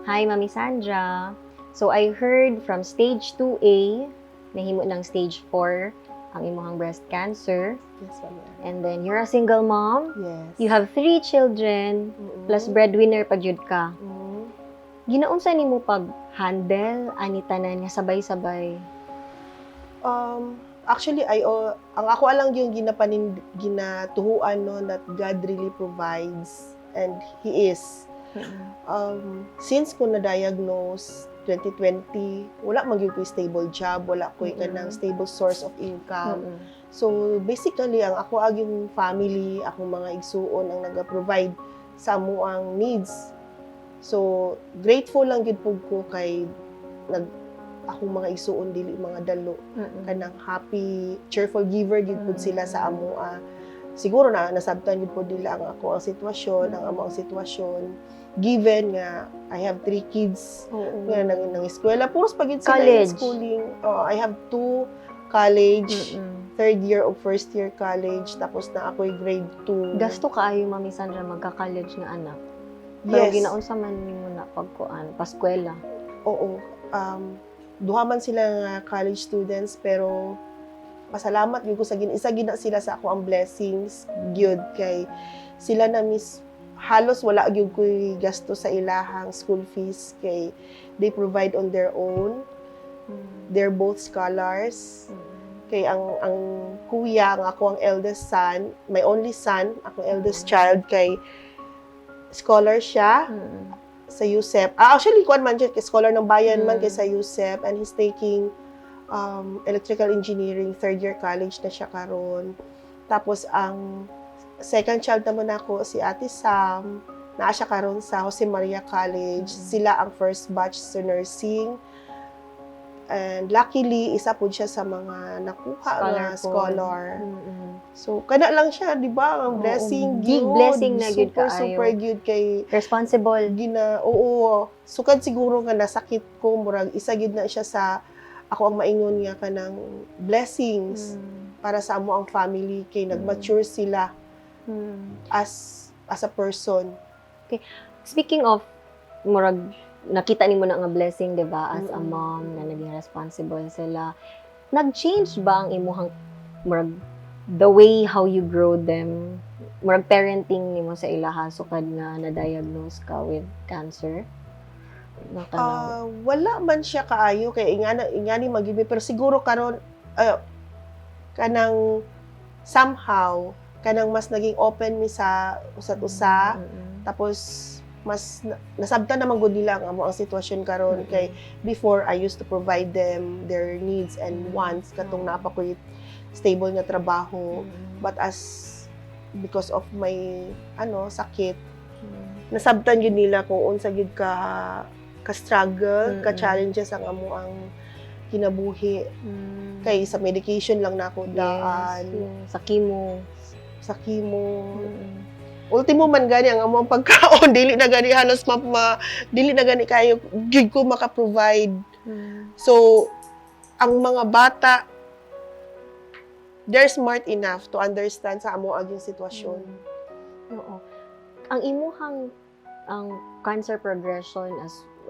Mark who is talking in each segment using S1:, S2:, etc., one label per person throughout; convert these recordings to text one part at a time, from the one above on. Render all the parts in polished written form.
S1: Hi, Mami Sandra. So, I heard from stage 2A, nahimo ng stage 4 ang imuhang breast cancer.
S2: Yes, Ma'am.
S1: And then, you're a single mom.
S2: Yes.
S1: You have three children, plus breadwinner pa jud ka. Ginaunsa nimo pag-handle ani tanan nga sabay-sabay?
S2: Actually, ay, oh, ang ako lang yung ginatuhuan, no, that God really provides and He is. Since ko na-diagnose 2020, wala man gyud ko'y stable job, wala ko'y kanang stable source of income. So basically, ang ako yung family, akong mga igsuon ang naga-provide sa amuang needs. So grateful lang gyud pud ko kay nag akong mga igsuon dili mga dalo, kanang happy, cheerful giver gyud pud sila sa amoa. Siguro na nasabtan gyud pud nila ang ako ang sitwasyon, ang amo ang sitwasyon. Given nga I have three kids nga nang eskwela, puros pa gyud sila in
S1: College.
S2: Schooling. Oh, I have two college, third year o first year college, tapos na ako'y grade 2.
S1: Gasto kaayo, Mami Sandra, magka-college nga anak. Pero
S2: Yes.
S1: ginaunsa man nimo na pagkuan, paskwela?
S2: Oo. Duha man sila nga college students, pero pasalamat gyud ko sa Ginoo. Isa gyud na sila sa ako ang blessings gyud kay sila na mis halos wala gyud ko'y gasto sa ilahang school fees kay they provide on their own. They're both scholars. Kay ang kuya, ang ako ang eldest son, my only son, akong eldest child, kay scholar siya sa USeP. Ah, actually, kuan man siya, kay scholar ng bayan man kay sa USeP and he's taking electrical engineering, third year college na siya karon. Tapos ang second child naman ako, si Ate Sam, naa siya karon sa Jose Maria College. Sila ang first batch sa nursing. And luckily, isa po siya sa mga nakuha
S1: Scholar
S2: nga
S1: po.
S2: Scholar. So, kana lang siya, di ba? Ang
S1: Oo,
S2: blessing
S1: big
S2: gyud.
S1: Blessing na gyud
S2: Super,
S1: kaayo.
S2: Super gyud kay
S1: Responsible.
S2: Gina, oo, sukad siguro nga nasakit ko, murag isa gyud na siya sa ako ang maingon nga kanang blessings para sa amo ang family kay nag-mature sila as a person.
S1: Speaking of, murag, nakita nimo na nga blessing, di ba, as a mom, na naging responsible sila. Nag-change ba ang imuhang, murag, the way how you grow them? Murag parenting nimo sa ilaha, sukad nga na-diagnose ka with cancer? Na kanang,
S2: Ah, wala man siya kaayo kay ingana ingani magibi, pero siguro karon kanang somehow kanang mas naging open mi sa usat usa, tapos mas nasabtan naman gud nila ang amo ang sitwasyon karon kay before, I used to provide them their needs and wants katong naa pa ko'y stable nga trabaho, but as because of my ano sakit, nasabtan gyud nila kung unsa gyud ka ka struggle, ka challenges ang amo ang kinabuhi kay sa medication lang na ako daan.
S1: Yes. Sa chemo.
S2: Sa chemo. Ultimo man gani ang amo ang pagkaon, dili na gani halos dili na gani kayo gyud ko maka-provide. So ang mga bata, they're smart enough to understand sa amo aging sitwasyon.
S1: Oo. Ang imuhang ang cancer progression,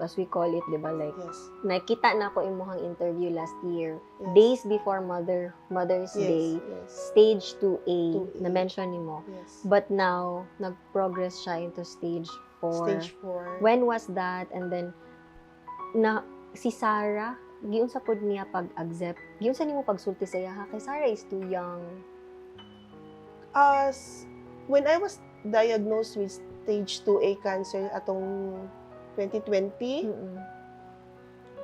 S1: as we call it, 'di ba? Like nakita na ako imuhang interview last year, days before Mother's Day, stage 2A,
S2: 2A.
S1: Na mention nimo. But now nag-progress siya into stage 4.
S2: Stage 4.
S1: When was that? And then na si Sarah, giunsa pod niya pag-accept? Giunsa nimo pagsulti sa iya kay Sarah is too young?
S2: As when I was diagnosed with stage 2A cancer atong 2020,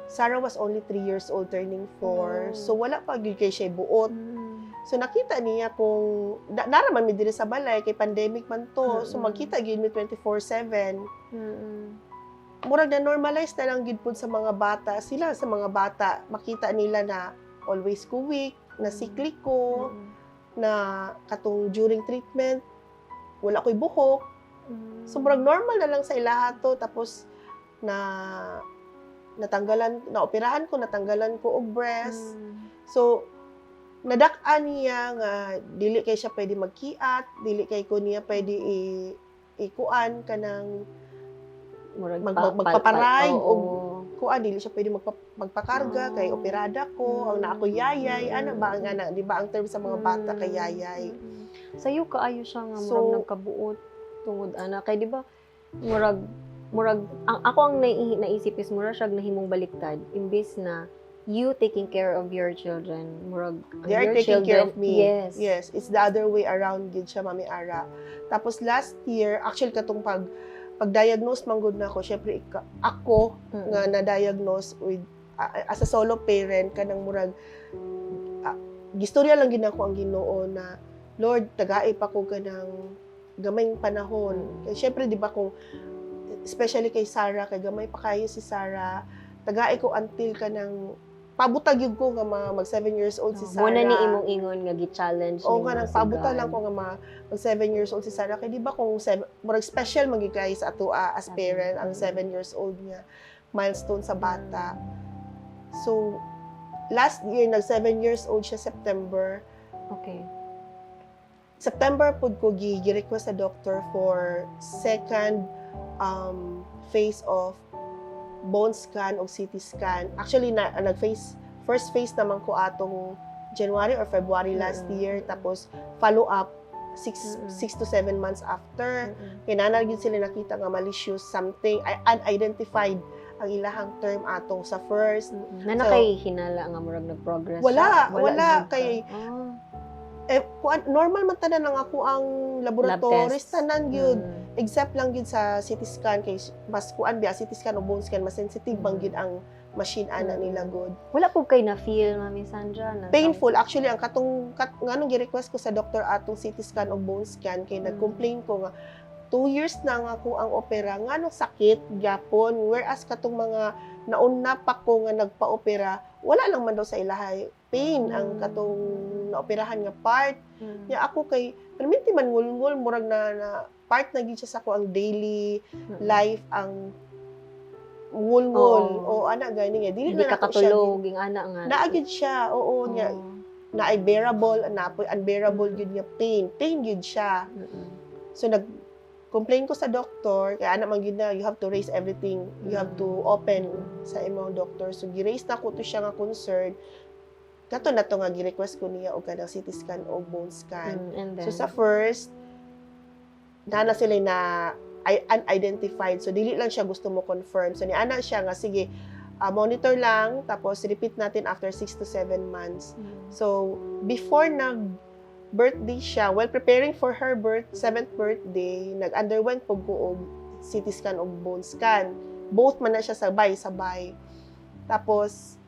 S2: Sarah was only 3 years old, turning 4.
S1: Oh.
S2: So wala pa gyud kay siya buot. So nakita niya kung nara man mi diri sa balay kay pandemic man to. So magkita gyud mi 24/7. Murag na normalize na lang gyud pud sa mga bata. Sila sa mga bata, makita nila na always ko weak, na sickly ko, na katong during treatment wala ko'y buhok. So murag normal na lang sa ilaha to, tapos na natanggalan, naoperahan ko, natanggalan ko og breast. So nadak-an niya nga dili kay siya pwede magkiat, dili kay ko niya pwede ikuan kanang
S1: Murag
S2: magpaparay
S1: oo.
S2: Kuan, dili siya pwede magpakarga kay operada ko, ang naa ko yayay, ana ba ang ana, di ba ang term sa mga bata kay yayay.
S1: Sayo kaayo siya nga murag nagkabuot tungod ana kay di ba murag ang ako ang naisip is murag siya nahimong baliktad, imbes na you taking care of your children, murag ang
S2: They are
S1: your
S2: taking care
S1: children
S2: of me. Yes, it's the other way around gid siya, Mami Ara. Tapos last year, actually katong pag-diagnose man gud na ako, syempre ako nga na-diagnose with as a solo parent, kanang murag gistorya lang gid nako ang Ginoo na, "Lord, tagai pa ko kanang gamayng panahon." Kay syempre, di ba, kung especially kay Sarah, kay gamay pa kayo si Sarah, tagai ko until kanang pabutag gyud ko nga mag 7 years old si Sarah.
S1: Mo na ni imong ingon nga gi-challenge
S2: Oo
S1: nimo
S2: nga nang
S1: si
S2: pabutan
S1: God.
S2: Lang ko nga mag 7 years old si Sarah, kay di ba kung seven, murag special man gyud kay sa atoa as parent ang 7 years old nga milestone sa bata. So last year nag 7 years old siya September. September pud ko gi-request sa doctor for second phase of bone scan o CT scan. Actually na nag-phase first phase naman ko atong January or February last year, tapos follow up 6 to 7 months after. Kay naa gyud sila nakita nga malicious something, ay, unidentified ang ilahang term atong sa first.
S1: Na
S2: So,
S1: kay hinala nga murag nag-progress
S2: Wala,
S1: siya?
S2: wala,
S1: Jud ka.
S2: Eh, kuan, normal man tanan ang ako ang laboratories,
S1: Lab tests.
S2: Tanan gyud. Except lang gyud sa CT scan kay mas kuan biya, CT scan o bone scan, mas sensitive bang gyud ang machine ana nila good.
S1: Wala po kay na feel, Mami Sandra, na
S2: Painful actually ang katong nganong gi-request ko sa doktor atong CT scan o bone scan kay nag-complain ko nga 2 years na nga ako ang opera, nganong sakit gyapon, whereas katong mga nauna pa ko nga nagpa-opera, wala lang man daw sa ilahay pain ang katong naoperahan nga part. Nya ako kay perminti man ngulngul, murag na part na gyud siya sa ako ang daily life ang ngulngul o ana gani nga dili
S1: Hindi
S2: na
S1: ka
S2: nako siya
S1: katulog yung ana nga.
S2: Naa gyud siya, oo, nya na ay bearable, na poy unbearable gyud nga pain, pain gyud siya. So nag complain ko sa doktor kay ana man gyud na you have to raise everything, you have to open sa imong doctor. So gi-raise na ko to siya nga concern, kato na to nga gi-request ko niya og kanang CT scan o bone scan.
S1: And then,
S2: So sa first, na sila na ay, unidentified. So dili lang siya gusto mo confirm. So niana siya nga sige, monitor lang, tapos repeat natin after 6 to 7 months. So before nag birthday siya, while preparing for her seventh birthday, nag-underwent po ko og CT scan og bone scan. Both man na siya sabay-sabay. Tapos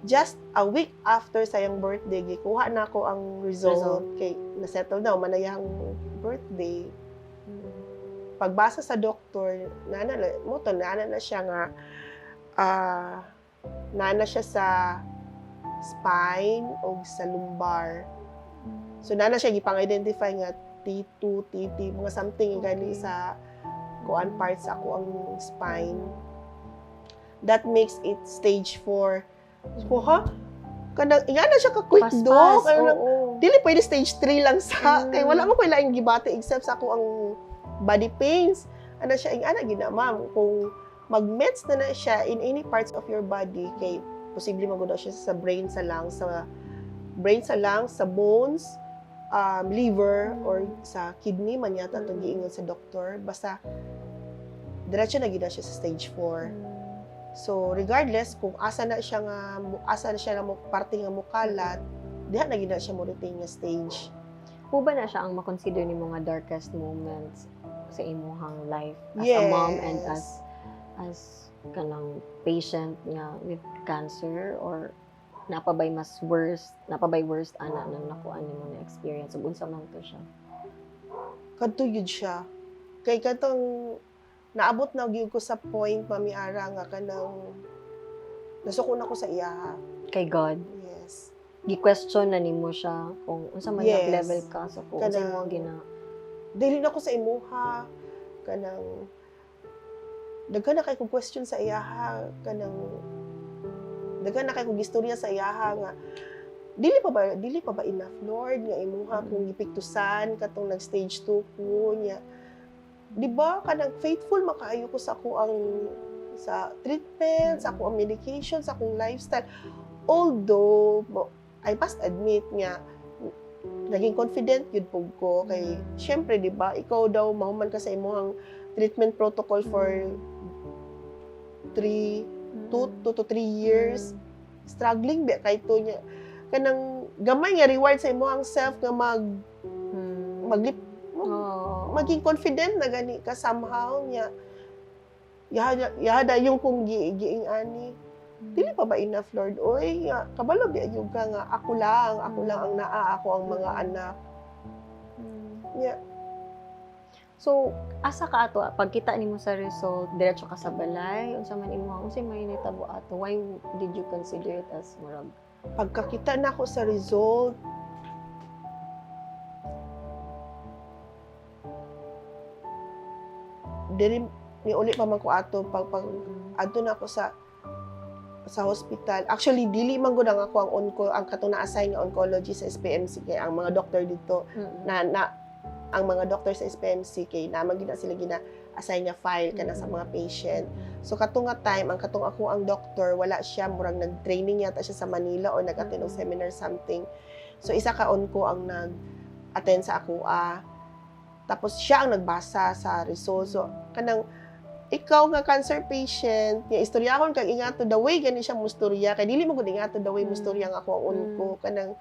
S2: just a week after sa iyang birthday, gikuha na ako ang result,
S1: Result.
S2: Kay na-settle na man na iyang birthday. Pagbasa sa doktor, nana mo to nana na siya nga nana siya sa spine o sa lumbar. So nana siya gipang-identify nga T2, TT, mga something gani sa kuan parts ako ang spine. That makes it stage 4. So, ha? Kanang ingana siya ka quick
S1: Paspas,
S2: do. Kanang, dili pwede stage 3 lang sa kay wala mo koy laing gibati except sa ako ang body pains. Ana siya ing ana gina, ma'am, kung mag-mets na na siya in any parts of your body, kay posible magud siya sa brain, sa lungs, sa brain, sa lungs, sa bones, liver or sa kidney man yata itong giingon sa doktor. Basta diretso na gid na siya sa stage 4. So regardless kung asa na siya nga mo parte nga mukalat, diha na gid na siya mo retain nga stage.
S1: Po ba na siya ang makonsider ni mga darkest moments sa imuhang life as a mom and as kanang patient nga with cancer, or napa ba'y mas worst, napa ba'y worst ana nang nakuha nimo na experience ug unsa man to siya?
S2: Kadto yun siya. Kay katong naabot na gyud ko sa point, Mami Ara, nga kanang nasuko na ko sa iyaha.
S1: Kay God?
S2: Yes.
S1: Gi-question na nimo siya kung unsa man
S2: Yes.
S1: level ka sa kung unsa mo gina
S2: Dili na ko sa imuha, kanang daghan na kay kog question sa iyaha, kanang daghan na kay kog istorya sa iyaha nga dili pa ba enough, Lord, nga imuha kung gipiktusan katong nag stage 2 ko niya. Di ba kanang faithful makaayo ko sa ako ang sa treatment, sa ako ang medication, sa akong lifestyle. Although I must admit nga naging confident yun po ko kay syempre, di ba, ikaw daw mahuman ka sa imong treatment protocol for 2 to 3 years, struggling ba kay to niya, kanang gamay nga reward sa imong self nga mag maglip maging confident na gani ka somehow niya. Yahada yahada yung kung gi giing ani, dili pa ba enough, Lord? Oy, nga kabalo biya gyud ka nga ako lang ang naa ako ang mga anak niya.
S1: So, asa ka ato pagkita nimo sa result, diretso ka sa balay, unsa man imo, unsa may nitabo ato? Why did you consider it as murag
S2: Pagkakita na ako sa result, diri ni uli pa man ko ato pag adto na ako sa hospital. Actually, dili man gud ang ako ang onco, ang katong na-assign nga oncology sa SPMC kay ang mga doctor dito na na ang mga doctor sa SPMC kay naman gina sila gina assign nga file kana sa mga patient. So katong nga time, ang katong ako ang doctor, wala siya, murag nag-training yata siya sa Manila or nag-attend og seminar, something. So isa ka onco ang nag-attend sa ako ah. Tapos siya ang nagbasa sa result. So kanang ikaw nga cancer patient, nga istoryahon kag ingato the way gani siya mustorya kay dili mo gud ingato the way mustorya nga ako ang onco, kanang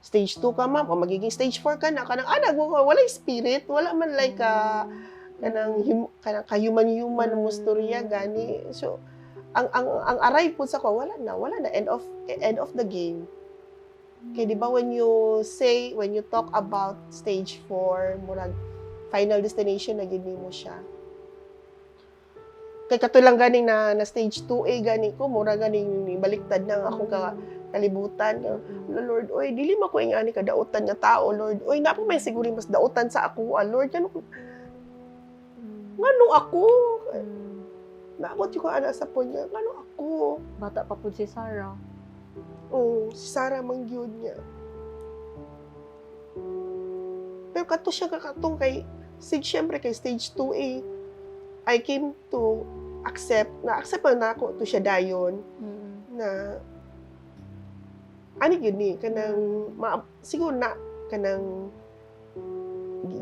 S2: stage 2 ka, ma'am, o magiging stage 4 ka na, kanang ana wala spirit, wala man like kanang ka-human human mustorya gani. So ang arrive po sa ko, wala na, wala na, end of the game. Kay di ba when you talk about stage 4, murag final destination na gid nimo siya. Kay katulang ganing na stage 2A gani ko, mura ganing baliktad na ang akong kalibutan. Hala, Lord, oy, dili man ko ingani kadautan nga tao, Lord. Oy, na po may siguro mas dautan sa ako, ah, Lord. Ngano, ngano ako? Naabot yung ko ana sa point nga, ngano ako?
S1: Bata pa pud si Sarah.
S2: Oh, si Sarah man gyud niya. Pero kato siya kakatong kay, sig syempre kay stage 2A, I came to accept, na accept na ako to siya dayon, na ani gyud ni kanang siguro na kanang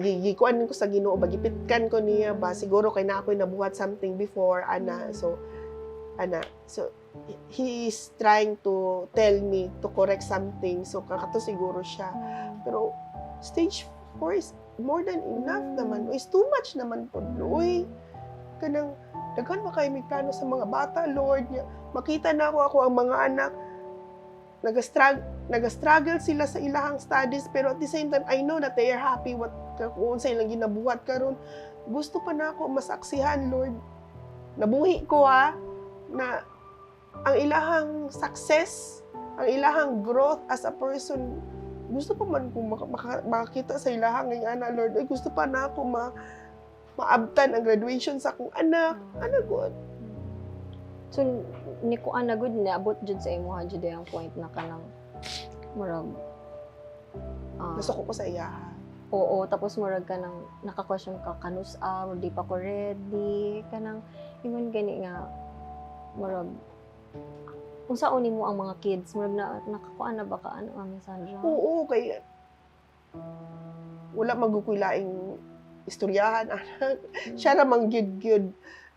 S2: gikuan ko sa Ginoo ba, gipitkan ko niya ba, siguro kay na ako'y nabuhat something before ana. So ana, so he is trying to tell me to correct something, so kakato siguro siya. Pero stage 4 is more than enough naman. Is too much naman po, uy. Kanang daghan ba kayo may plano sa mga bata, Lord, niya makita na ako ako ang mga anak nag-struggle sila sa ilahang studies, pero at the same time I know that they are happy what kung sa ilang ginabuhat karon. Gusto pa na ako masaksihan, Lord, nabuhi ko ha, na ang ilahang success, ang ilahang growth as a person, gusto pa man ko makakita sa ilahang ngayon ana, Lord. Ay, gusto pa na ako maabtan ang graduation sa akong anak, ana gud.
S1: So, ni ko ana gud, niabot jud sa imo jud ang point na kanang murag
S2: Nasuko ko sa iyaha.
S1: Oo, tapos murag ka nang naka-question ka kanus or di pa ko ready, kanang ingon gani nga murag unsaon nimo ang mga kids, murag na nakakuan na ba ka ano, Mami Sandra?
S2: Oo, kay wala man laing istoryahan anak. Siya ra man gyud gyud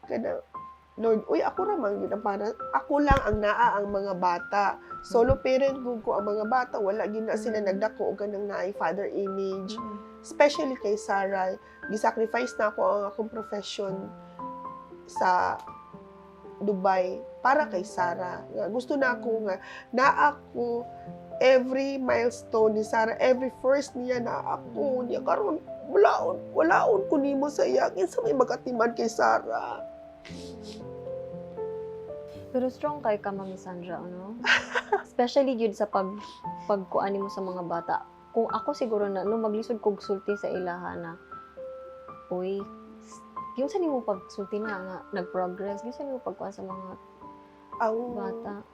S2: kana, Lord, uy, ako ra man gyud ang para ako lang ang naa ang mga bata. Solo parent gud ko ang mga bata, wala gyud na sila nagdako og kanang naay father image. Especially kay Sarah, gisacrifice na ako ang akong profession sa Dubai para kay Sarah. Nga gusto na ako nga naa ako every milestone ni Sarah, every first niya na ako. Niya karon walaon, walaon ko nimo sa iya. Kinsa may magatiman kay Sarah?
S1: Pero strong kay ka, Mami Sandra, ano? Especially gyud sa pagkuan nimo sa mga bata. Kung ako siguro na no maglisod kog sulti sa ilaha na, uy, yung sa nimo pagsulti na nga nag-progress, yung sa nimo pagkuan sa mga
S2: Ang
S1: bata.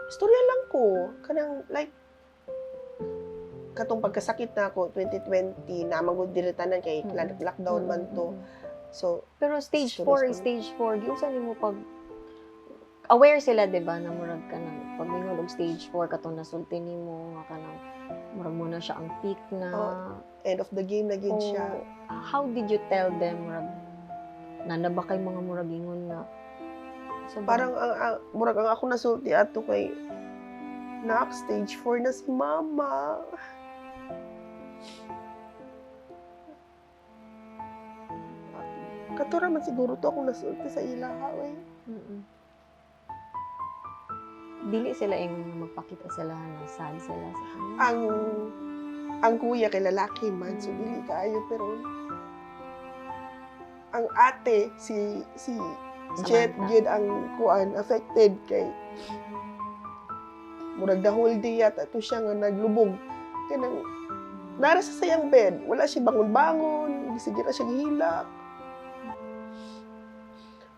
S2: Istorya lang ko kanang like Katong pagkasakit na ako 2020 na magud diri tanan kay lockdown man to. So
S1: Pero stage
S2: Tuloy
S1: 4
S2: sa-
S1: is stage 4. Giunsa nimo pag aware sila, 'di ba, na murag ka nang pag ningon og stage 4, katong nasulti nimo nga kanang murag mo na siya ang peak na.
S2: Oh, end of the game na gyud
S1: O,
S2: siya.
S1: How did you tell them? Murag nana ba kay mga murag ingon na so,
S2: Parang ang murag ang ako nasulti ato kay, "Nak, stage 4 na si mama." Kato ra man siguro to akong nasulti sa ilaha, oy.
S1: Dili sila ingon nga magpakita sila na sad sila sa kanya?
S2: Ang kuya kay lalaki man, so dili kaayo, pero ang ate, si Jet
S1: Samantha.
S2: Gyud ang kuan, affected kay murag the whole day yata to siya nga naglubog, kanang nara sa sayang bed, wala siya bangon-bangon, sige ra siya gihilak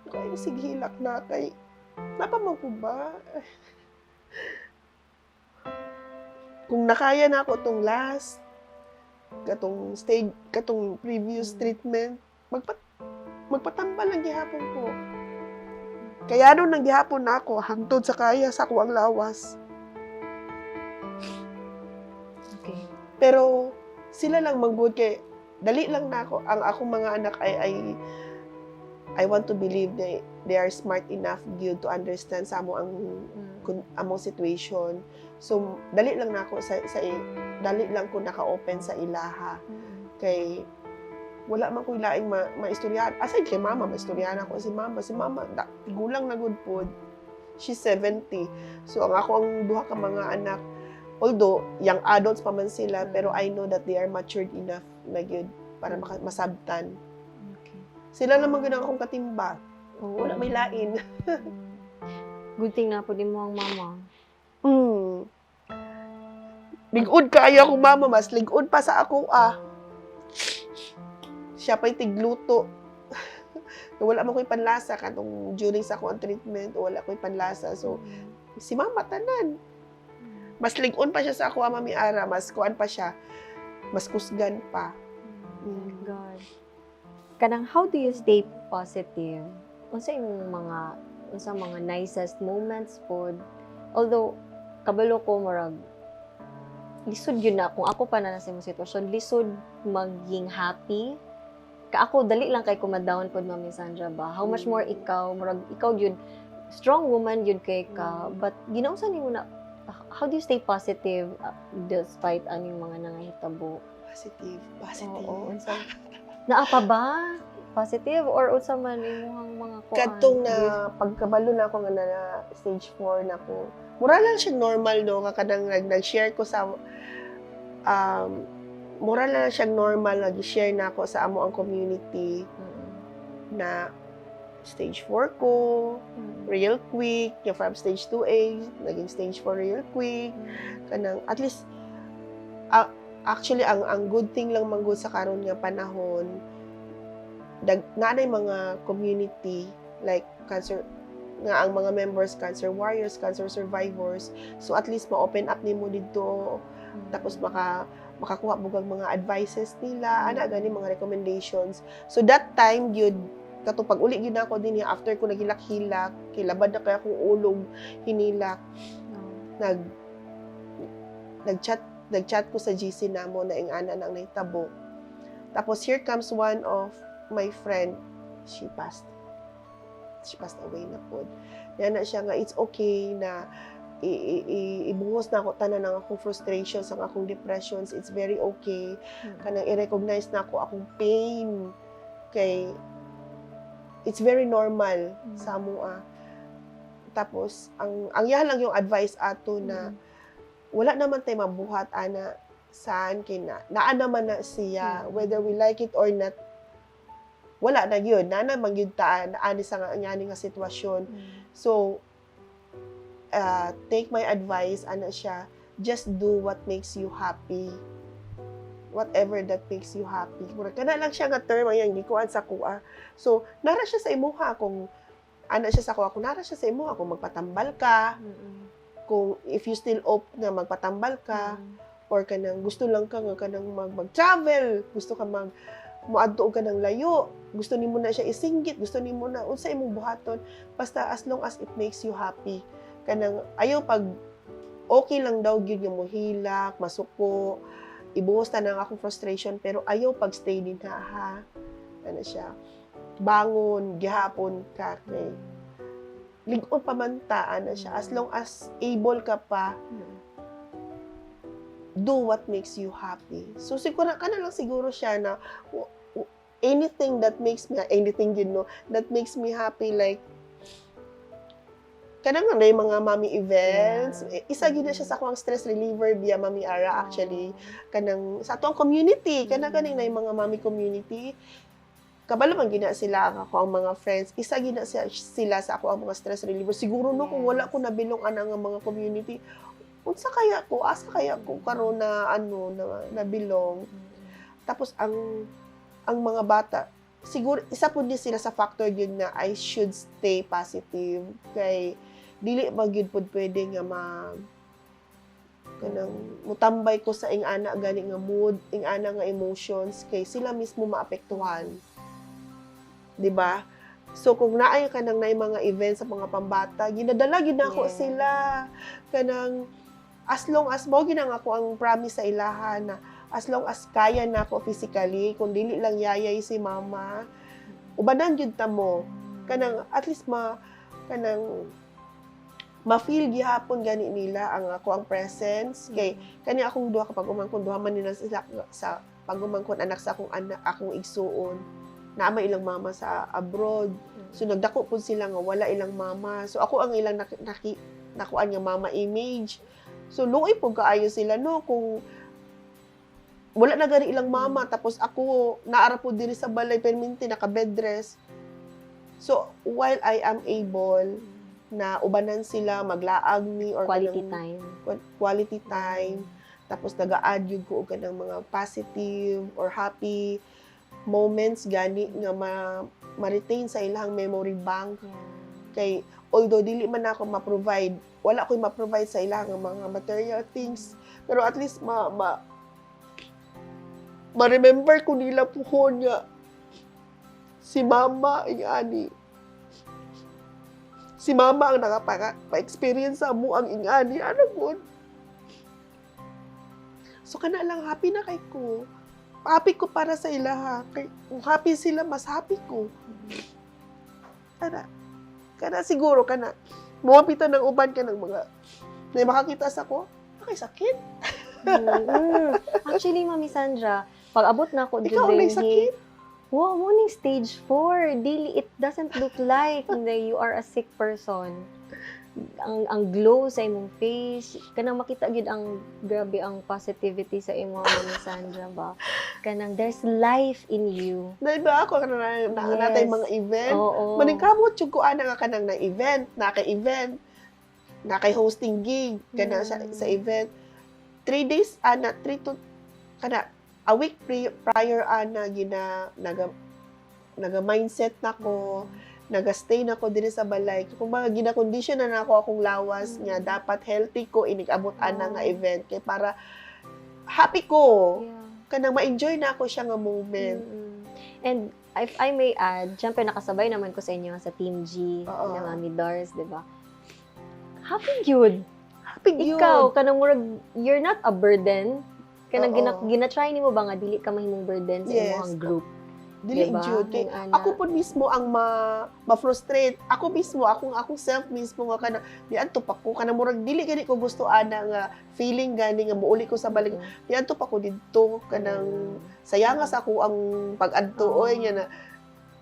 S2: kay sige hilak na kay napamang ko ba kung nakaya na ako tong last katong stage, katong previous treatment, magpatambal lang gihapon ko. Kaya nung nang gihapon na ako hangtod sa kaya sa ako ang lawas. Pero sila lang manggod kay dali lang na ako. Ang akong mga anak ay I want to believe they are smart enough gyud to understand sa amo ang among situation. So dali lang na ako sa dali lang ko naka-open sa ilaha kay wala man ko'y laing maistoryahan. Aside kay mama, maistoryahan ako si mama. Si mama, tigulang na gud pod. She's 70. So ang ako ang duha ka mga anak, although young adults pa man sila, pero I know that they are matured enough na gyud para masabtan. Sila naman gyud ang akong katimba. Wala may lain.
S1: Good thing na po din mo ang mama.
S2: Lig-od kaayo akong mama, mas lig-od pa sa ako ah. Siya pa'y tigluto. Wala man ko'y panlasa katong during sa akong treatment, wala ko'y panlasa. So, si mama tanan. Mas lig-on pa siya sa ako, Mami Ara, mas kuan pa siya. Mas kusgan pa.
S1: Thank God. Kanang how do you stay positive? Unsa imong mga, unsa mga nicest moments pod? Although kabalo ko murag lisod yun na kung ako pa na nasa imong sitwasyon, lisod maging happy. Ka ako dali lang kay kuma-down pod, Mami Sandra ba. How much more ikaw, murag ikaw yun strong woman yun kay ka, but ginausa nimo na, how do you stay positive despite aning mga nangahitabo?
S2: Positive, positive.
S1: Oo, unsa? Naa pa ba? Positive or unsa man imong mga kuan?
S2: Katong na pagkabalo na ako nga na stage 4 na ko. Mura lang siya normal no, kanang nag-share ko sa mura lang siya normal, nag-share na ako sa amo ang community na stage 4 ko, real quick, yung from stage 2A, naging stage 4 real quick. Kanang at least actually ang good thing lang man gud sa karon nga panahon, dag naanay mga community like cancer nga ang mga members cancer warriors, cancer survivors. So at least ma-open up nimo didto, tapos makakuha mo mga advices nila, ana gani mga recommendations. So that time gyud, kato pag uli gyud ako din after ko naghilak-hilak, kay labad na kay akong ulog hinilak, nag-chat ko sa GC namo na ing ana nang nahitabo. Tapos here comes one of my friend, she passed away na pod. Yan na siya nga it's okay na ibuhos na ako tanan ang akong frustrations, ang akong depressions. It's very okay. Kanang i-recognize na ako akong pain kay it's very normal sa amoa. Tapos ang iyahan lang yung advice ato na wala naman tay mabuhat ana saan kay na naa naman na siya, whether we like it or not, wala na yun, naa naman gyud taan ani sa nga ngani nga sitwasyon. So take my advice, ana siya, just do what makes you happy, whatever that makes you happy. Murag kana lang siya nga term ang iyang gikuan sa kuha. So nara siya sa imuha kung ana siya sa kuha, kung nara siya sa imuha kung magpatambal ka, kung if you still opt na magpatambal ka. Or kanang gusto lang ka nga kanang mag-travel, gusto ka mag moadto og kanang layo, gusto nimo na siya isinggit, gusto nimo na unsa imong buhaton, basta as long as it makes you happy. Kanang ayaw pag okay lang daw gyud nga mohilak, masuko, ibuhos ta ang akong frustration, pero ayaw pag stay din ha, ha. Ano siya? Bangon gihapon ka kay lig-on pa man ta, ana siya. As long as able ka pa, do what makes you happy. So siguro kana lang siguro siya na anything that makes me anything that makes me happy, like kanang nga na yung mga mommy events, eh, isa gyud na siya sa akong stress reliever biya, Mami Ara, actually. Kanang sa atong community, kanang kaning na yung mga mommy community, kabalo man gina sila ang ako ang mga friends, isa gina sila sa ako ang mga stress reliever. Siguro, no, kung wala ko nabilong ana nga mga community, unsa kaya ko, asa kaya ko karon na ano na nabilong? Tapos ang mga bata, siguro isa pud ni sila sa factor yun na I should stay positive kay dili ba gyud pud pwede nga mag kanang mutambay ko sa ing-ana gani nga mood, ing-ana nga emotions, kay sila mismo maapektuhan. 'Di ba? So kung naay kanang naay mga events sa mga pambata, ginadala gyud nako sila. Kanang as long as mo ginang ako ang promise sa ilaha na as long as kaya na ako physically, kung dili lang yayay si mama, ubanan gyud ta mo. Kanang at least ma kanang ma-feel gihapon gani nila ang ako ang presence kay kani akong duha kapag umangkon, duha man nila sila sa pag-umangkon, anak sa akong anak, akong igsuon, naa may ilang mama sa abroad, so nagdako pud sila nga wala ilang mama. So ako ang ilang nakuan nga mama image. So luoy pud kaayo sila, no, kung wala na gani ilang mama, tapos ako naara pud diri sa balay perminti naka bed rest. So while I am able na ubanan sila, maglaag ni or
S1: quality
S2: kanang
S1: time.
S2: Quality time, tapos naga-add yun ko og kanang mga positive or happy moments gani nga ma ma-retain sa ilang memory bank, kay although dili man ako ma-provide, wala ko'y ma-provide sa ilang mga material things, pero at least ma ma ma-remember ko nila puhon nga si mama ingani, si mama ang nakapaka pa-experience sa amo ang ingani, ano gud. So kana lang, happy na kay ko, happy ko para sa ilaha kay kung happy sila, mas happy ko. Kana kana siguro, kana muwapita ng uban ka ng mga na makakita sa ko okay sakit.
S1: Actually, Mami Sandra, pag abot na ako
S2: Ikaw ang may sakit.
S1: Wow, morning stage 4. Dili, it doesn't look like na you are a sick person. Ang glow sa imong face, kanang makita gyud ang grabe ang positivity sa imong, Mami Sandra ba. Kanang there's life in you.
S2: Dahil ba ako kana na, natay mga event. Maningkamot jud ko ana nga kanang na event, na kay event, na kay hosting gig kana sa event. 3 days ana, 3 to kana a week prior ana, gina naga naga mindset na ko, naga-stay na ko diri sa balay. Kung mga gina-condition na nako akong lawas nga dapat healthy ko inig-abot ana nga event kay para happy ko. Kanang ma-enjoy na ako siya nga moment.
S1: And if I may add, syempre nakasabay naman ko sa inyo sa Team G na Mami Dars, di ba? Happy gyud.
S2: Happy gyud.
S1: Ikaw, kanang murag, you're not a burden. Kanang gina-try nimo ba nga dili ka mahimong burden sa imong group?
S2: Dili
S1: Diba?
S2: jud kay
S1: Yung ana.
S2: Ako po mismo ang ma ma-frustrate. Ako mismo, akong akong self mismo nga kana niadto pa ko, kana murag dili gani ko gusto ana nga feeling gani nga muuli ko sa balik. Niadto pa ko didto, kanang sayanga sa ako ang pag-adto oy, nga na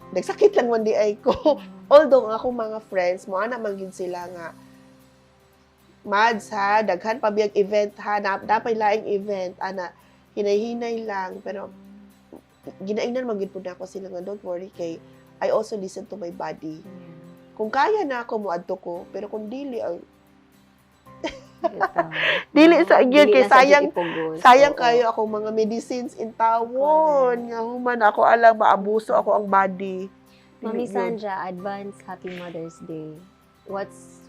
S2: nagsakit lang man di ay ko. Although ang akong mga friends mo ana man gyud sila nga, "Mads ha, daghan pa biyag event ha, na, napay laing event ana, hinay-hinay lang." Pero ginaingnan man gyud pud nako sila nga don't worry kay I also listen to my body. Kung kaya na ako, moadto ko, pero kung dili ay
S1: Bitaw.
S2: Dili sa gyud
S1: Dili
S2: kay
S1: na sa
S2: sayang
S1: gyud ipugos.
S2: Sayang kayo akong mga medicines in tawon nga human ako alang maabuso ako ang body. Dili
S1: Mami
S2: gyud.
S1: Sandra, advance Happy Mother's Day. What's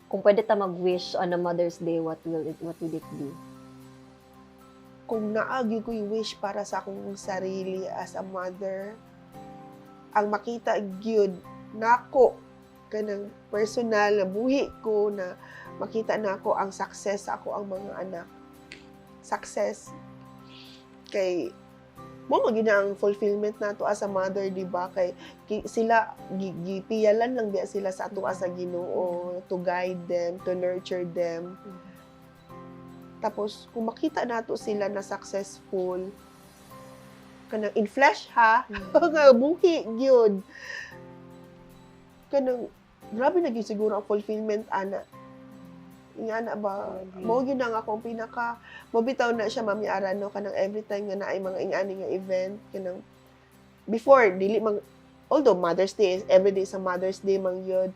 S1: kung pwede ta mag-wish on a Mother's Day, what would it be?
S2: Kung naa gyud ko'y wish para sa akong sarili as a mother, ang makita gyud nako kanang personal na buhi ko na makita nako ang success sa akoang mga anak. Success. Kay mao man gyud na ang fulfillment nato as a mother, di ba? Kay sila gipiyalan lang biya sila sa ato sa Ginoo to guide them, to nurture them. Tapos kung makita nato sila na successful kanang in flesh ha, nga buhi gyud. Kanang grabe na gyud siguro ang fulfillment ana. Ingana ba?
S1: Agree.
S2: Mao gyud ang akong pinaka mo bitaw na siya, Mami Ara, no, kanang every time nga naay mga ingani nga event, kanang before dili man, although Mother's Day is every day, sa Mother's Day man gyud,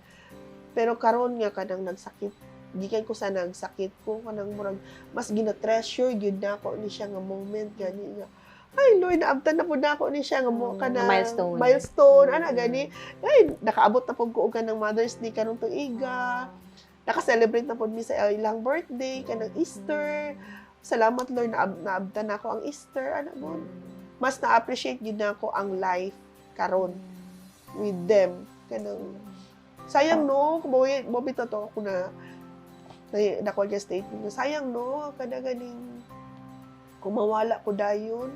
S2: pero karon nga kanang nagsakit gikan ko sa nagsakit ko, kanang murag mas gina-treasure gyud nako ni siya nga moment gani nga, ay Lord, naabtan na pud nako ni siya nga mo kanang
S1: Milestone.
S2: Milestone ana gani, ay nakaabot na pud ko og kanang Mother's Day karong tuiga, naka-celebrate na pud mi sa ilang birthday, kanang Easter. Salamat Lord, naabtan nako ang Easter ana mo. Mas na-appreciate gyud nako ang life karon with them. Kanang sayang no, kung mo bitaw to ako na na nakuha niya statement na sayang no, kada ganing kung mawala ko dayon,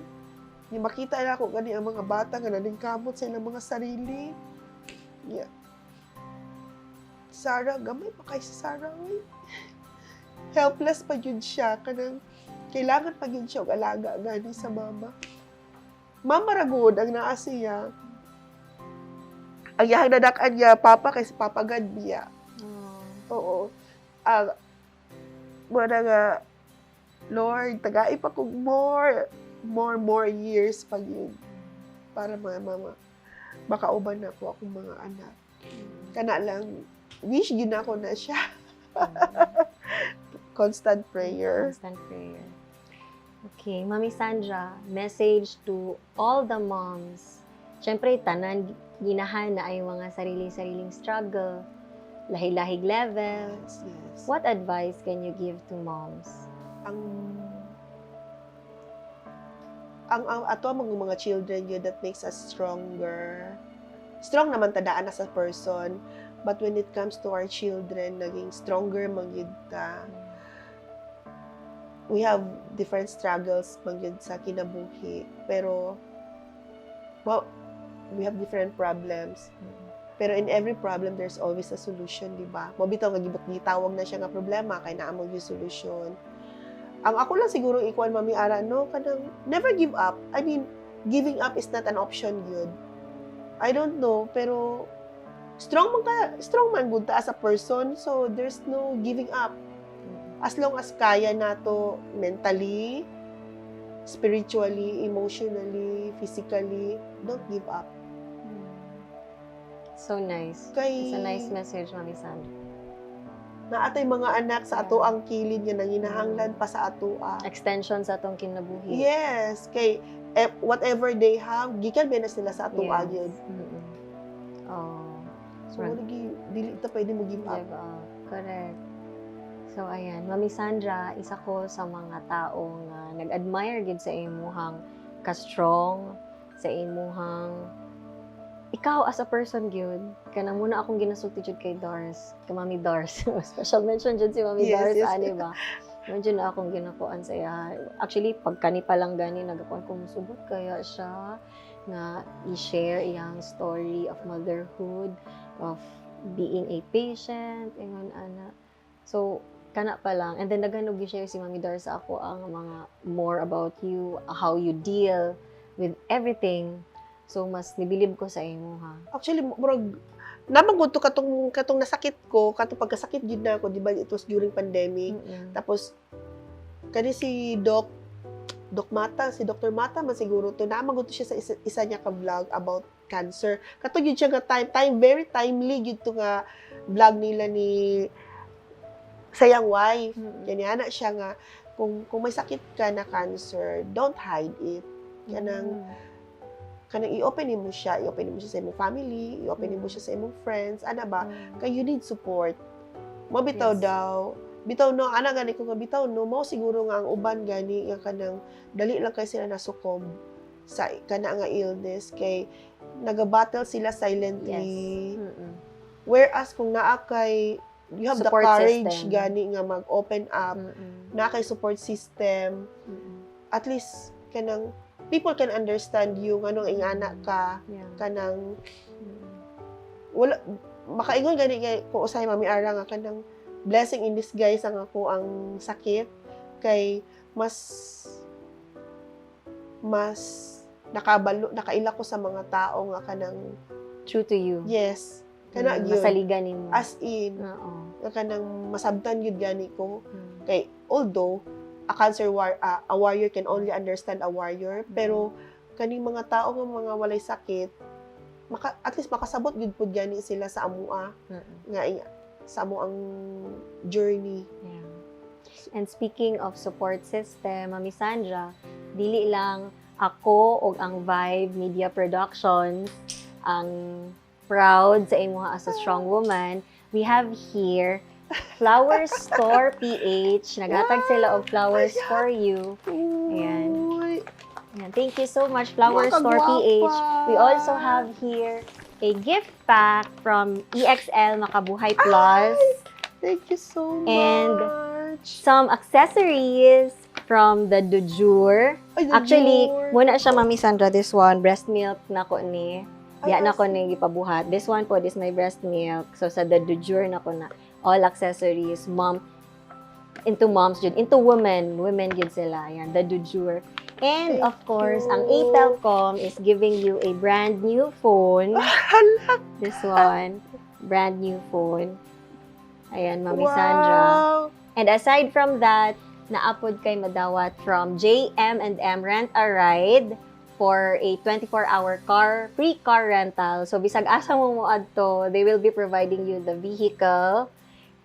S2: ni makita na ako gani ang mga bata nga naningkamot sa ilang mga sarili. Yeah. Sarah, gamay pa kay si Sarah, uy. Helpless pa yun siya. Kanang, kailangan pa yun siya og alaga gani sa mama. Mama ra gud ang naa siya. Ang iyang nadak-an niya, papa, kay si Papa God biya. Oo. Ang, muna nga, Lord, tagai pa kog more, more, more years pag yun. Para mga mama, makauban na ko akong mga anak. Kana lang, wish gyud nako na siya. Constant prayer.
S1: Constant prayer. Okay, Mami Sandra, message to all the moms. Siyempre, tanan ginahan naay mga sarili-sariling struggle, lahi-lahig level.
S2: Yes.
S1: What advice can you give to moms?
S2: Ang ato mga children yun that makes us stronger. Strong naman ta daan as a person, but when it comes to our children, naging stronger man gyud ta. We have different struggles man gyud sa kinabuhi, pero well, we have different problems. Pero in every problem, there's always a solution, di ba? Mao bitaw nga gibot gitawag na siya nga problema kay naa mo yung solution. Ang ako lang siguro ikuan, Mami Ara, no, kanang never give up. I mean, giving up is not an option gyud. I don't know, pero strong man ka, strong man gud ta as a person, so there's no giving up. As long as kaya nato mentally, spiritually, emotionally, physically, don't give up.
S1: So nice.
S2: Kay
S1: It's a nice message, Mami Sandra.
S2: Naa tay mga anak sa ato ang kilid nga nanginahanglan pa sa atoa.
S1: Extension sa atong kinabuhi.
S2: Yes, kay eh, whatever they have, gikan ba na sila sa atoa gyud.
S1: Oh,
S2: So lagi dili ta pwede mo give up.
S1: Give up. Correct. So ayan, Mami Sandra, isa ko sa mga taong nag-admire gid sa imuhang ka-strong, sa imuhang ikaw as a person gyud. Kanang muna akong ginasulti jud kay Dars, kay Mami Dars. Special mention jud si Mami Dars, ani ba? Medyo na akong ginakuan sa iya. Actually, pag kani pa lang gani, nagakuan ko, musugot kaya siya nga i-share iyang story of motherhood, of being a patient, ingon ana. So, kana pa lang. And then, daghan og gi-share si Mami Dars sa ako ang mga more about you, how you deal with everything. So, mas nibilib ko sa imo, ha.
S2: Actually, murag naman gud to katong nasakit ko, katong pagkasakit gid na ako, di ba? It was during pandemic. Tapos kani si Doc Doc Mata, si Dr. Mata man siguro to, naa man gud to siya sa isa niya ka vlog about cancer. Kato gyud siya nga time, very timely gyud to nga vlog nila ni sayang wife. Kani ana siya nga kung may sakit ka na cancer, don't hide it. Kanang kanang i-open nimo siya, i-open nimo siya sa imong family, i-open nimo siya sa imong friends, ana ba? Kay you need support. Mo bitaw daw, Bitaw no, ana gani ko nga bitaw no, mao siguro nga ang uban gani nga kanang dali lang kay sila nasukob sa kana nga illness kay nagabattle sila silently. Whereas kung naa kay you have
S1: Support
S2: the courage
S1: system.
S2: Gani nga mag-open up, naa kay support system, at least kanang people can understand you nganong ingana ka, kanang wala makaingon gani kay kung usahay, Mami Ara, nga kanang blessing in disguise ang ako ang sakit kay mas mas nakabalo, nakaila ko sa mga tao nga kanang
S1: True to you.
S2: Yes, kana gyud.
S1: Masaligan nimo.
S2: As in nga kanang masabtan gyud gani ko kay although a cancer war a warrior can only understand a warrior, pero kaning mga tao nga mga walay sakit, maka, at least makasabot gyud pud gani sila sa amua nga sa amo ang journey.
S1: Yeah. And speaking of support system, Mami Sandra, dili lang ako og ang Vibe Media Productions ang proud sa imuha as a strong woman. We have here Flower Store PH. Naghatag sila og flowers for you. Ayan.
S2: Uy,
S1: Ayan. Thank you so much, Flower
S2: mga
S1: Store PH.
S2: kagwapa.
S1: We also have here a gift pack from EXL Makabuhay Plus.
S2: Thank you so much.
S1: And some accessories from the Dujur.
S2: Ay, the
S1: Actually,
S2: Jure.
S1: muna siya, Mami Sandra, this one, breast milk na ko ni.
S2: Ay,
S1: Diya na ko ni gipabuhat. This one po, this my breast milk. So, sa the Dujur na ko na. All accessories, mom, into moms jud, into women, women jud sila. Ayan, the Dujur. And
S2: Thank
S1: of course, ang
S2: you.
S1: Atelcom is giving you a brand new phone.
S2: Hala.
S1: This one, brand new phone. Ayan, Mami Sandra. And aside from that, naapod kay madawat from JM and M Rent a Ride for a 24-hour car, free car rental. So, bisag asa mo mo adto, they will be providing you the vehicle.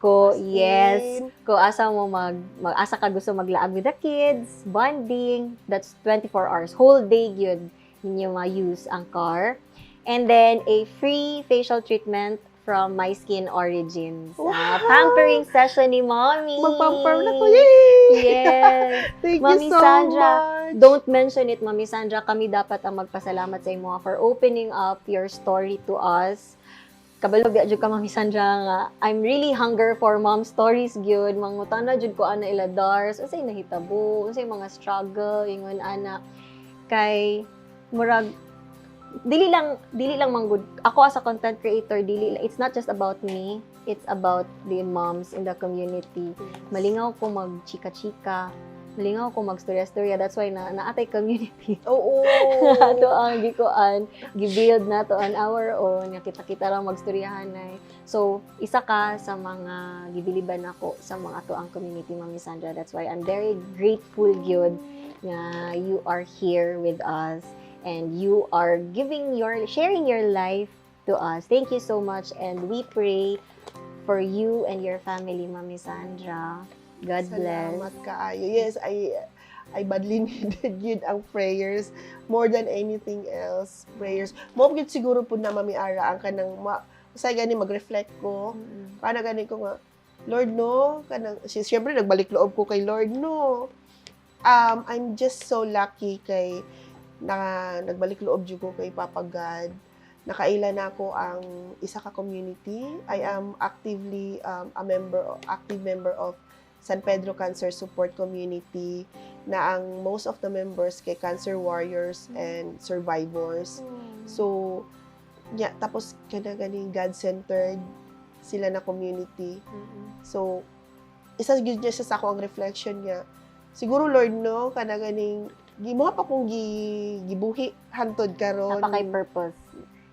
S1: Ko,
S2: As
S1: yes.
S2: in.
S1: Ko asa mo mag asa ka gusto maglaag with the kids, bonding, that's 24 hours. Whole day gyud ninyo ma-use ang car. And then, a free facial treatment from My Skin Origins.
S2: Wow!
S1: Ah, pampering session ni Mommy.
S2: Magpamper na ko. Yay!
S1: Yes.
S2: Thank
S1: Mami
S2: you so
S1: Sandra,
S2: much.
S1: don't mention it, Mami Sandra. Kami dapat ang magpasalamat sa imo for opening up your story to us. Kabalo biya jud ka, Mami Sandra, nga I'm really hunger for mom stories gyud. Mangutana jud ko ana ila dars, unsay nahitabo, unsay mga struggle ingon ana, kay murag dili lang manggud ako as a content creator, dili, it's not just about me, it's about the moms in the community. Malingaw ko mag chika-chika, malingaw ko mag storya-storya. That's why na naatay community. Ato ang gikuan, gibuild na to on our own nga kita-kita lang magstoryahan ay. So isa ka sa mga gibiliban nako sa mga ato ang community, Mami Sandra. That's why I'm very grateful gyud nga you are here with us and you are giving your sharing your life to us. Thank you so much and we pray for you and your family, Mami Sandra. God bless.
S2: Salamat kaayo. Yes, I badly needed yun ang prayers more than anything else. Prayers. Mo gyud siguro pud na, Mami Ara, ang kanang ma, usay gani mag-reflect ko. Kana gani ko nga, Lord no, kanang siyempre nagbalik loob ko kay Lord no. I'm just so lucky kay na nagbalik loob jud ko kay Papa God. Nakaila na ako ang isa ka community. I am actively a member, active member of San Pedro Cancer Support Community na ang most of the members kay cancer warriors and survivors. So, yeah, tapos kana ganing God-centered sila na community. So, isa gyud niya siya sa ako ang reflection niya. Siguro Lord no, kana ganing gimuha pa kong gibuhi hantod karon.
S1: Napakay purpose.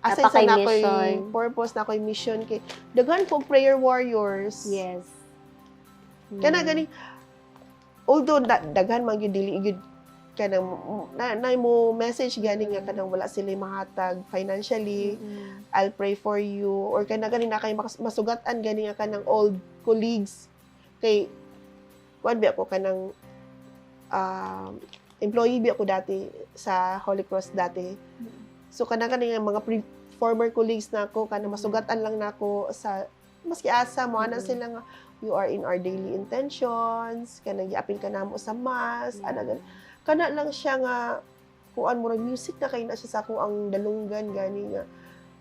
S2: Asa isa
S1: napakay
S2: na ako'y
S1: mission.
S2: Purpose na ako'y mission kay daghan kong prayer warriors. Kana gani although daghan man gyud dili gyud kanang na mo message gani nga kanang wala sila mahatag financially, I'll pray for you, or kana gani na kay masugatan gani nga kanang old colleagues kay kuan bi ako kanang employee bi ako dati sa Holy Cross dati. So kana gani nga mga former colleagues na ako, kanang masugatan lang nako sa maski asa mo ana sila nga You are in our daily intentions, kanang giapil ka namo sa mass, ana gani. Kana lang siya nga kuan, murag music na kay na siya sa akoang dalunggan gani nga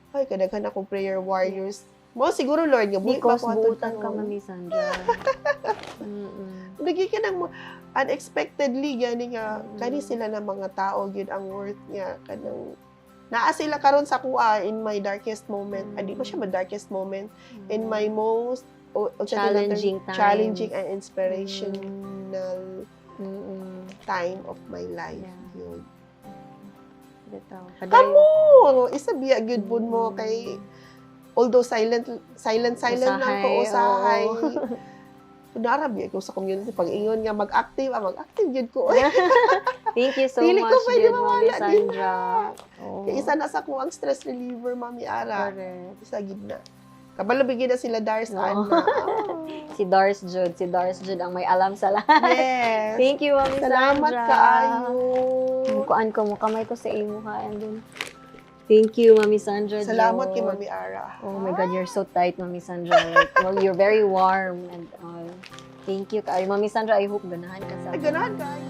S2: ay, kadaghan akong prayer warriors mo siguro, Lord, nga buhi pa
S1: Because
S2: ko hantod
S1: buutan ka,
S2: karon.
S1: Mami Sandra.
S2: Lagi ka nang unexpectedly gani nga kani sila na mga tao gyud ang worth nga kanang naa sila karon sa kuha in my darkest moment. Adi ko siya ma darkest moment, in my most o sa
S1: challenging times.
S2: Challenging and inspirational time of my life yun.
S1: Bitaw.
S2: Kamo isa biya gyud pud mo kay although silent, silent, silent lang ko
S1: Usahay,
S2: usahay.
S1: Oo.
S2: Kunara biya ko sa community, pag ingon nga mag-active, mag-active gyud ko.
S1: Thank you so
S2: Dili ko
S1: much,
S2: pwede
S1: gyud, Mami
S2: mawala din.
S1: Sandra. Oo.
S2: Kay isa na sa akong ang stress reliever, Mami Ara.
S1: Correct.
S2: Isa gid na. Kabalo bigyan na sila Dars
S1: Oo.
S2: ana.
S1: Si Dars Jude. Si Dars Jude ang may alam sa lahat.
S2: Yes.
S1: Thank you, Mami
S2: Salamat
S1: Sandra.
S2: kaayo.
S1: Mukuan ko mo kamay ko sa imo ha, and then thank you, Mami Sandra.
S2: Salamat kay
S1: Jude.
S2: Mami Ara.
S1: Oh my God, you're so tight, Mami Sandra. Like, well, you're very warm and all. Thank you kaayo. Mami Sandra, I hope ganahan ka sa
S2: Ay, ganahan kaayo.